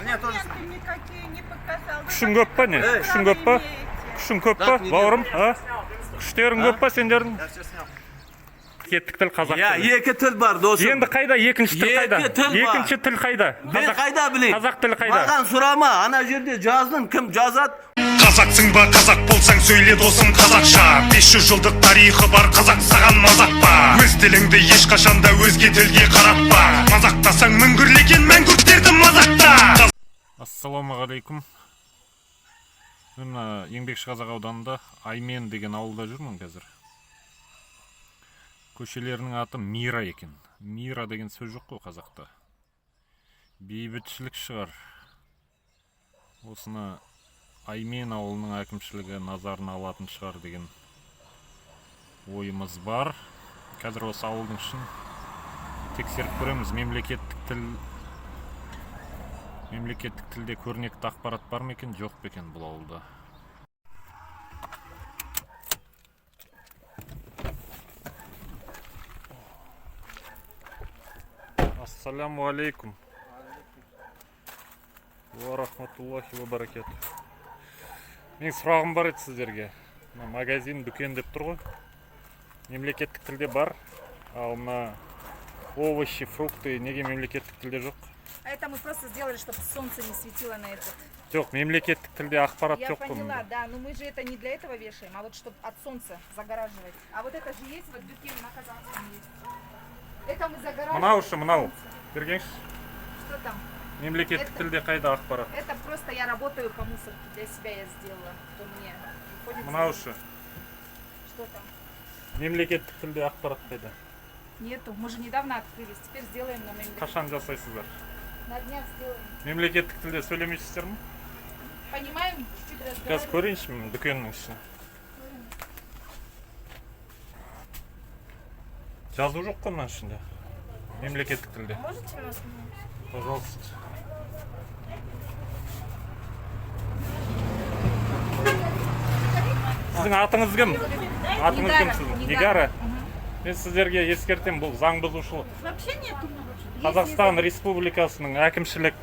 Мне тоже. Документы никакие не показал. Вы Күшің көп па не? какое Күшің көп па? право имеете? Күшің көп па, Так, не бауырым? А? Күштерің көп па сендердің? Я все снял. Кеттік тіл қазақ Иә, тілі. екі тіл бар, досым. Енді қайда екінші тіл Екі қайда? тіл бар. Екінші тіл қайда? Мен қайда білейін? Қазақ тілі қайда? Маған сұрама, ана жерде жаздың, кім жазады? Қазақсың ба, қазақ болсаң, сөйле, досым, қазақша. 500 жылдық тарихы бар қазақ, саған мазақ па? Өз тіліңді ешқашан да өзге тілге қаратпа. Мазақтасаң, міңгірлеген мәңгүрттерді мазақта. Ассалаумағалейкум. Мен мына Еңбекшіқазақ ауданында Аймен деген ауылда жүрмін қазір. Көшелерінің аты Мира екен. Мира деген сөз жоқ қой қазақта. Бейбітшілік шығар. Осыны Аймен ауылының әкімшілігі назарына алатын шығар деген ойымыз бар. Қазір осы ауылдың ішін тексеріп көреміз. Мемлекеттік тілде көрнекті ақпарат бар ма екен, жоқ па екен бұл ауылда? Ассаляму алейкум. Уа рахматуллахи ва баракату. Менің сұрағым бар еді сіздерге. Мына магазин, дүкен деп тұр ғой. Мемлекеттік тілде бар. Ал мына овощи, фрукты неге мемлекеттік тілде жоқ? А это мы просто сделали, чтобы солнце не светило на этот. Жоқ, мемлекеттік тілде ақпарат Я жоқ қой поняла, мұнда. да, но мы же это не для этого вешаем, а вот чтобы от солнца загораживать. А вот это же есть, вот дюкен на казахском есть. Это мы загораживаем. Мынау от шы, мынау. солнца. Бергеңші. Что там? Мемлекеттік Это- тілде қайда ақпарат? Это просто я работаю по мусорке, для себя я сделала. То мне приходится. Мынау шы. Что там? Мемлекеттік тілде ақпарат қайда? Нету. Мы же недавно открылись, теперь сделаем на мемлекет. Қашан жасайсыздар? На днях сделаем. Мемлекеттік тілде сөйлемейсіздер ме? Понимаем, чуть-чуть Қазір разговариваем. көрейінші мен дүкеннің ішін. Жазу жоқ қой мынаның ішінде. Мемлекеттік тілде. Можете нас Пожалуйста. Сіздің атыңыз кім? Атыңыз кім Нигара, сіздің? Нигара. Нигара. Мен сіздерге ескертемін, бұл заң бұзушылық. Вообще нету. Қазақстан Республикасының әкімшілік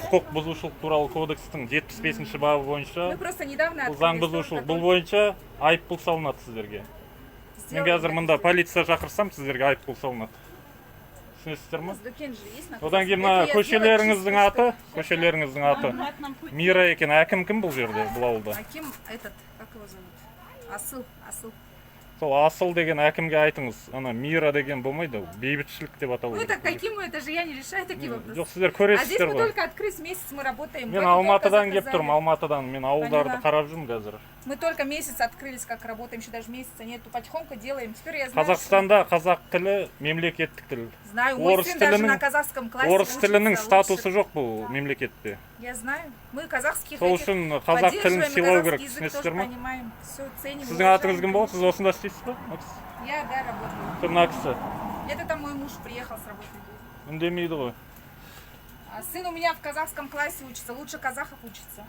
құқық бұзушылық туралы кодекстің 75 бабы бойынша Мы просто недавно бұл заң открылись. бұзушылық. только Бұл бойынша айыппұл салынады сіздерге. Мен сделаем, қазір да, мында полиция шақырсам, сіздерге айыппұл салынады. Түсінесіздер ма? У нас Дүкен же есть на Одан кейін казахском. мына Это я сделала көшелеріңіздің чисто, аты, көшелеріңіздің аты Мира екен. Әкім кім бұл жерде, бұл ауылда? Аким этот, как его зовут? Асыл, Асыл. Сол Асыл деген әкімге айтыңыз, ана Мира деген болмайды, бейбітшілік деп аталу Ну это керек. к Акиму, это же я не решаю такие вопросы. Жоқ, сіздер А здесь көресіздер мы ғой. только открылись, месяц мы работаем. Мен Вот Алматыдан только келіп заказали. тұрмын, Алматыдан. Мен ауылдарды Поняла. қарап жүрмін қазір. Мы только месяц открылись, как работаем, еще даже месяца нету. Потихоньку делаем. Теперь я знаю, Қазақстанда қазақ тілі мемлекеттік тіл. что- Знаю, мой орыс сын даже тілінің- на казахском классе Орыс учится тілінің лучше. статусы жоқ бұл мемлекетте. Я знаю. Мы казахских Сол этих үшін қазақ тілін поддерживаем, и сыйлау казахский керек, язык түсінесіздер тоже ма? понимаем. Все ценим. Сіздің уважаем, атыңыз кім болады? конечно. Сіз осында істейсіз ба? Мына кісі? Я, да, работаю. Жоқ, мына кісі Это там мой муж приехал с работы. үндемейді ғой. А сын у меня в казахском классе учится, лучше казахов учится.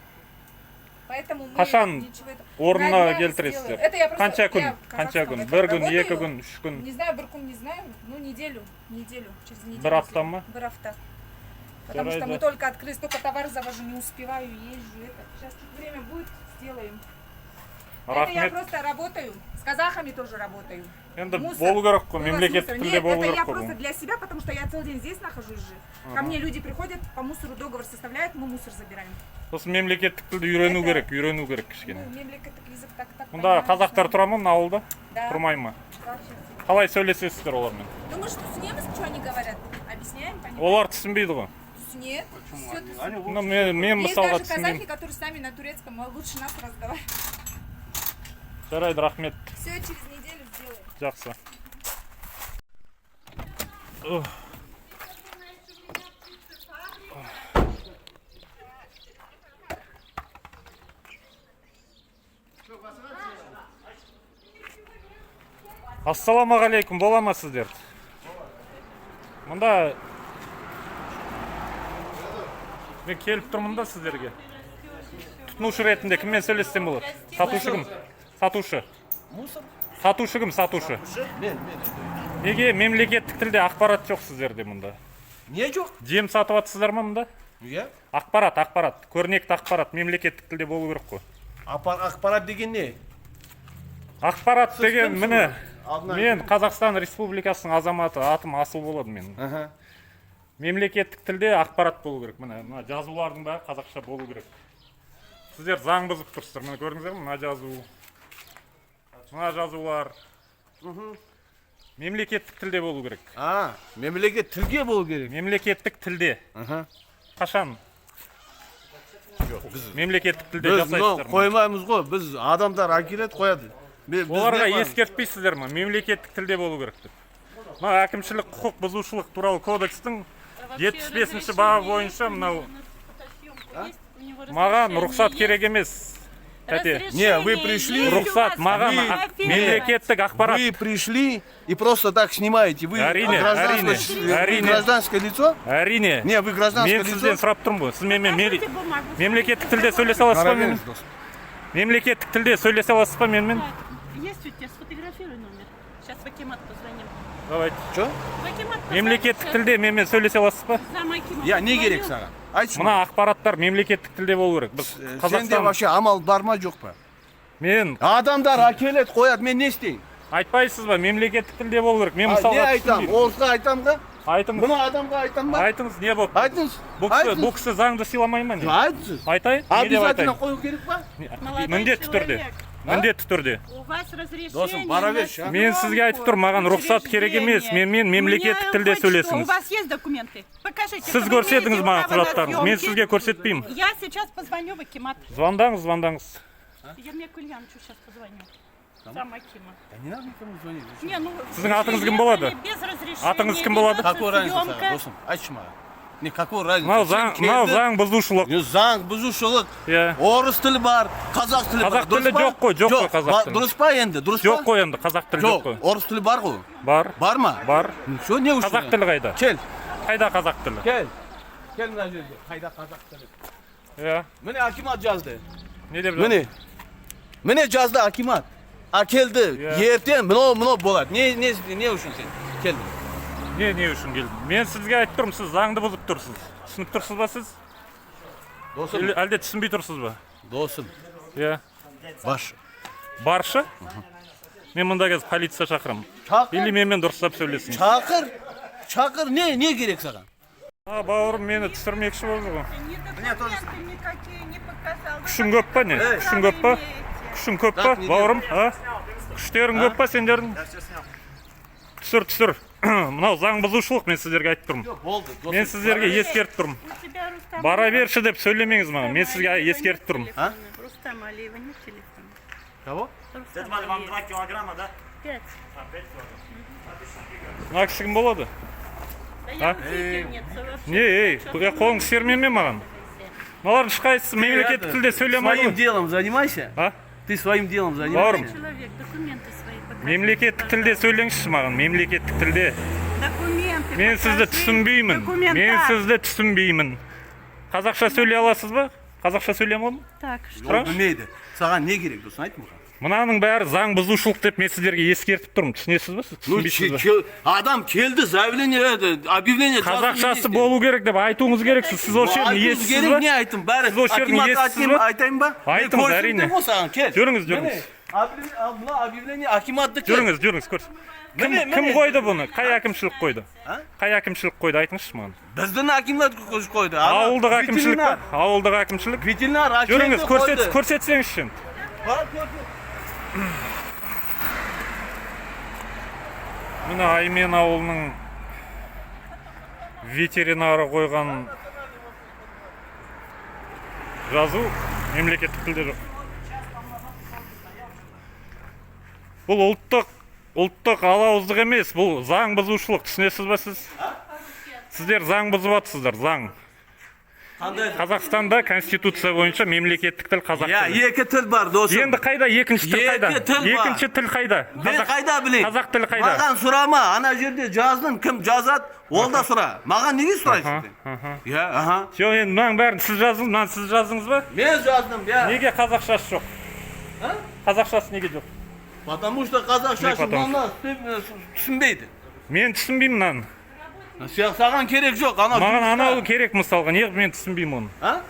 Поэтому мы Қашан ничего это... орнына На днях келтіресіздер? сделаю. Это я просто... Қанша күн? я в Қанша казахском күн? это Бір күн, екі работаю. күн, үш күн. Не знаю, бір күн не знаю, ну неделю, неделю, через неделю. Бір апта ма? Бір апта. Потому что Жарайды. мы только открылись, только товар завожу, не успеваю, езжу. Это. Сейчас чуть время будет, сделаем. Это я Рахмет. просто работаю, с казахами тоже работаю. Енді Мусор. болу керек қой, Вывоз мемлекеттік мусора. тілде Нет, болу это я керек қой просто бұл. для себя, потому что я целый день здесь нахожусь же. Ко мне люди приходят, по мусору договор составляют, мы мусор забираем. Сосын мемлекеттік тілді үйрену Это- керек, үйрену керек кішкене. Ну, мемлекеттік язык так так. Мұнда понимаю, қазақтар тұра ма мына ауылда? Да. Тұрмай ма? Да. Қалай сөйлесесіздер олармен? Ну мы же түсінеміз, что они говорят. Объясняем, понимаем. Олар түсінбейді ғой. Нет, все түсінеді. Ну, мен Есть мысалға даже түсінбеймін. казахи, которые с нами на турецком а лучше нас разговаривают. Жарайды, рахмет. Все, через неделю сделаем. Жақсы. Ух. Ассалаумағалейкум, бола ма сіздер? Мұнда мен келіп тұрмын да сіздерге. Тұтынушы ретінде кіммен сөйлессем болады? Сатушы кім? Сатушы. Сатушы кім? Сатушы. Мен, мен. Неге мемлекеттік тілде ақпарат жоқ сіздерде мұнда? Не жоқ? Жем сатып жатсыздар ма мұнда? Иә. Ақпарат, ақпарат, көрнекті ақпарат мемлекеттік тілде болу керек қой. Ақпарат деген не? Ақпарат Сіз деген кімсіз? Міне, Алдына мен Қазақстан Республикасының азаматы, атым Асыл болады менің. Мемлекеттік тілде ақпарат болу керек. Міне, мына жазулардың бәрі қазақша болу керек. Сіздер заң бұзып тұрсыздар. Міне, көрдіңіздер ме, мына жазу, мына жазулар мемлекеттік тілде болу керек. А, мемлекет тілге болу керек. Мемлекеттік тілде. Қашан Жоқ, біз мемлекеттік тілде біз мынау жасайсыздар? Қоймаймыз ғой. Біз адамдар әкеледі, қояды. Біз Оларға не қоямыз? ескертпейсіздер ме, мемлекеттік тілде болу керек деп? Мына әкімшілік құқық бұзушылық туралы кодекстің 75-бабы бойынша мынау. Маған рұқсат керек емес, тәте. Не, вы пришли- Рұқсат маған мемлекеттік ақпарат. Вы пришли и просто так снимаете. Вы Әрине, гражданское, әрине, вы әрине. гражданское лицо? Әрине. Не, вы гражданское Мен сізден лицо? сұрап тұрмын ғой. Сіз менімен мемлекеттік тілде сөйлесе аласыз ба менімен? Мемлекеттік тілде сөйлесе аласыз ба менімен? Есть у тебя, сфотографируй номер. Сейчас в акимат позвоним. Давайте. Что? В акимат позвоним Мемлекеттік сейчас. тілде менімен сөйлесе аласыз ба? Зам акима Я не керек позвоню. саған? Айтшы. Мына ақпараттар мемлекеттік тілде болу керек. Біз Сенде Қазақстан вообще амал бар ма, жоқ па? Мен Адамдар әкеледі, қояды, мен не істейін? Айтпайсыз ба, мемлекеттік тілде болу керек? Мен А, мысалға не айтам? түсінбеймін. Орысқа айтам да? Айтыңыз. Мына адамға айтам ба? Айтыңыз, не болып? Айтыңыз. Бұл кісі, Айтыңыз. бұл кісі заңды сыйламай ма, не? Айтыңыз. Айтайын? Не деп Обязательно айтайын? қою керек па? Молодой Міндетті түрде. человек, Міндетті түрде. у вас разрешение Досым, бара на берші, а. Мен сізге айтып тұрмын, маған рұқсат керек емес. Менімен мемлекеттік Мне тілде хоть что, сөйлесіңіз. У вас есть документы? Покажите. Сіз Вы көрсетіңіз имеете маған право на құжаттарыңызды. Мен съемки. сізге көрсетпеймін. Я сейчас позвоню в акимат. Звондаңыз, звондаңыз. Ермеку Ильяновичу сейчас позвоню. Зам акима. Да не надо никому звонить. Не, ну, Сіздің атыңыз кім болады? без разрешения Атыңыз кім болады? ведется Какой разница съемка. саған, досым? Айтшы маған. Не, какой разница? Мынау Сен заң, мынау келдің, заң бұзушылық. Не, заң бұзушылық. Иә. Орыс тілі бар, қазақ тілі бар. Қазақ Дұрыс тілі па? жоқ қой, жоқ қой қазақ тілі. Дұрыс па енді? Дұрыс па? Жоқ қой енді, қазақ тілі жоқ Жоқ, қой. орыс тілі бар ғой. Бар. Бар ма? Бар. Все, не үшін? Қазақ тілі қайда? Кел, Қайда қазақ тілі? Кел. Кел мына жерге. Қайда қазақ тілі? Иә. Міне, акимат жазды. Не деп жазды? Міне. Міне, жазды акимат. Әкелді. Иә. Ертең мынау мынау болады. Не үшін сен келдің? Не үшін келдім? Мен сізге айтып тұрмын, сіз заңды бұзып тұрсыз. Түсініп тұрсыз ба сіз? Досым, Әлде әлде түсінбей тұрсыз ба? Досым, Иә. Баш. Баршы? Мен мұнда қазір полиция шақырамын. Шақыр. Или менімен дұрыстап сөйлесіңіз. Шақыр. Шақыр, не керек саған? А, бауырым, мені түсірмекші болды ғой. Ни документы никакие не показал. Вы Күшің көп па, не? какое Күшің право көп па? имеете? Күшің көп па, Так, не бауырым? А? Күштерің көп па сендердің? Түсір, түсір. Мынау заң бұзушылық, мен сіздерге айтып тұрмын. Жоқ, болды. Досым. Мен сіздерге ескертіп тұрмын. У тебя Рустам Бара берші деп сөйлемеңіз маған. Мен сізге ескертіп тұрмын. А? Рустам Алиева нет телефона? Кого? Рустам вам 2 килограмма, да? 5. Мына кісі кім болады? Да я А? учительница вообще. Не, ей, қолың сермеме маған. Мыналардың ешқайсысы мемлекеттік тілде сөйлемейді Своим ғой. делом занимайся. А? Ты своим делом Бауырым. занимайся. Человек, документы свои покажите, Мемлекеттік тілде пожалуйста. сөйлеңізші маған, мемлекеттік тілде. Документы Мен сізді покажи. түсінбеймін. Документы. Мен сізді түсінбеймін. Қазақша сөйлей аласыз ба? Қазақша сөйлей аламын? Так, что? Ол білмейді. Саған не керек, досым, айт маған. Мынаның бәрі заң бұзушылық деп мен сіздерге ескертіп тұрмын. Түсінесіз ба сіз? Ну, Түсінбейсіз ба? адам келді, заявление, это, объявление жазды, не Қазақшасы істеймін? болу керек деп айтуыңыз керек. Сіз осы жердің Айтуыңыз иесісіз керек, ба? не айттым? Бәрі Сіз осы жердің акиматқа иесісіз айтайын, ба? айтайын ба? Мен Айтыңыз, көрсеттім әрине. ғой саған, кел. Жүріңіз, жүріңіз. Міне, мына объявление акиматтікі. Жүріңіз, жүріңіз, көрсін. Кім, Міне, кім міне. қойды бұны? Қай әкімшілік қойды? А? Қай әкімшілік қойды, айтыңызшы маған. Біздің акимат қойды. Ана Ауылдық әкімшілік па? ветеринар. Ауылдық әкімшілік? Ветеринар әкелді, Жүріңіз, көрсет, қойды. көрсетсеңізші енді. Бар, көрсет. Міне, Аймен ауылының ветеринары қойған жазу мемлекеттік тілде жоқ. Бұл ұлттық алауыздық емес, бұл заң бұзушылық, түсінесіз ба сіз? Сіздер заң бұзып жатсыздар, заң. Қандай? Қазақстанда конституция бойынша мемлекеттік тіл қазақ Я, тілі. екі тіл бар, досым. Енді қайда екінші тіл Екі қайда? тіл бар. Екінші тіл қайда? Мен қайда білейін? Қазақ тілі қайда? Маған сұрама, ана жерде жаздың, кім жазады, ол да сұра. Маған неге сұрайсың сен? Я, аха. Жоқ, енді мынаның бәрін сіз жаздыңыз, мынаны сіз жаздыңыз ба? Мен жаздым, я. Неге қазақшасы жоқ? А? Қазақшасы неге жоқ? Потому что қазақшасы Не потому мына түсінбейді. Мен түсінбеймін мынаны. Саған керек жоқ, анау Маған жұмыста. анау керек мысалға. Неғып мен түсінбеймін оны? А?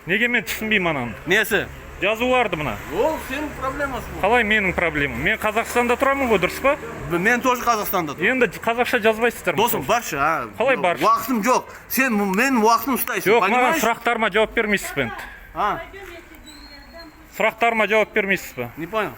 Неге мен түсінбеймін ананы? Несі? Жазуларды мына. Ол сенің проблемасы. Қалай менің проблемам? Мен Қазақстанда тұрамын ғой, дұрыс па? Мен тоже Қазақстанда тұрмын. Енді қазақша жазбайсыздар ма? Досым, баршы, а? Қалай баршы? Уақытым жоқ. Сен менің уақытым ұстайсың, Жоқ, маған понимаешь? сұрақтарыма жауап бермейсіз бе енді? А, Сұрақтарыма жауап бермейсіз бе? не понял.